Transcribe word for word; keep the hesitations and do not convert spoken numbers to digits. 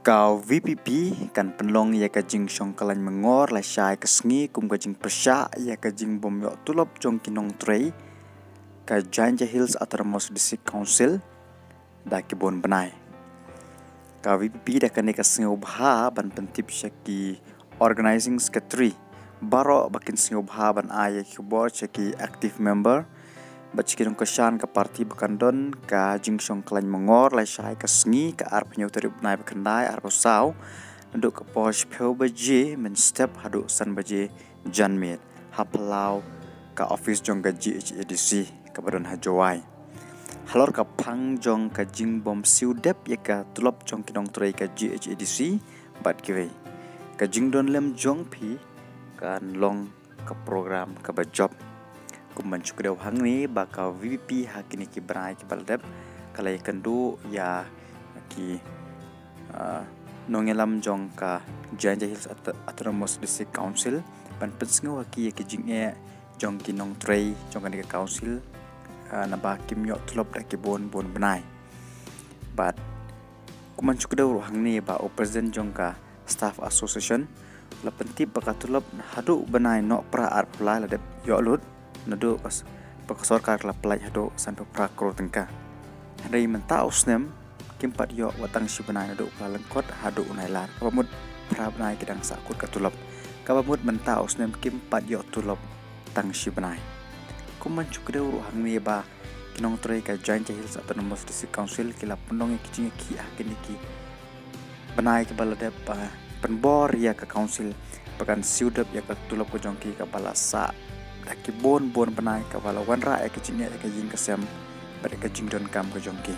Ka VPP kan pynlong ïa ka jingshong kyllaiñ mangor lashai ka sngi kum ka jingpyrshah ïa ka jingbym ïoh tulop jong ki nongtrei ka Jaintia Hills Autonomous District Council da ki bun bnai. Ka VPP da kane ka sngewbha ban pyntip sha ki Organizing Secretary baroh ba kin sngewbha ban ai ïa ki khubor sha ki active member bad sha ki nongkyrshan ka party ba kan don ka jingshong kyllaiñ mangor lashai ka sngi ka arphew tarik bnai ba khyndai arphew saw, naduh ka por shiphew baje mynstep haduh san baje janmiet ha phyllaw ka office jong ka GHADC kaba don ha Jowai. Halor ka phang jong ka jingbym siew dep ïa ka tulop jong ki nongtrei ka GHADC bad kiwei, ka jingdon lem jong phi kan long ka program kaba jop. Kum ban shu kdew hangne ba ka VPP ha kine ki bnai kiba la dep ka la ïakynduh ïa ki, ah, nongïalam jong ka Jaintia Hills Aut-, Autonomous District Council ban pynsngew ha ki ïa ki jingeh jong ki nongtrei jong kane ka council, ah, naba kim ïoh tulop da ki bun bun bnai. Bad kum ban shu kdew ruh hangne ba u president jong ka Staff Association la pyntip ba ka tulop haduh bnai Nohprah arphew lai la dep ïoh lut naduh ka s-, ba ka sorkar la pynlait haduh sanphew phra klur tyngka. Hynrei mynta u snem kim pat ïoh wat tang shi bnai naduh ba la lyngkot haduh u Nailar, kaba mut phra bnai ki dang sahkut ka tulop. Kaba mut mynta u snem kim pat ïoh tulop tang shi bnai. Kum ban shu kdew ruh hangne ba ki nongtrei ka Jaintia Hills Autonomous District Council ki la pynlong ïa ki jingïakhih ha kine ki bnai kiba la dep, ah, pynbor ïa ka council ba kan siew dep ïa ka tulop ka jong ki kaba la sah da ki bun bun bnai, kaba la wanrah ïa ka jingeh ïa ka ïing ka sem bad ïa ka jingdonkam ka jong ki.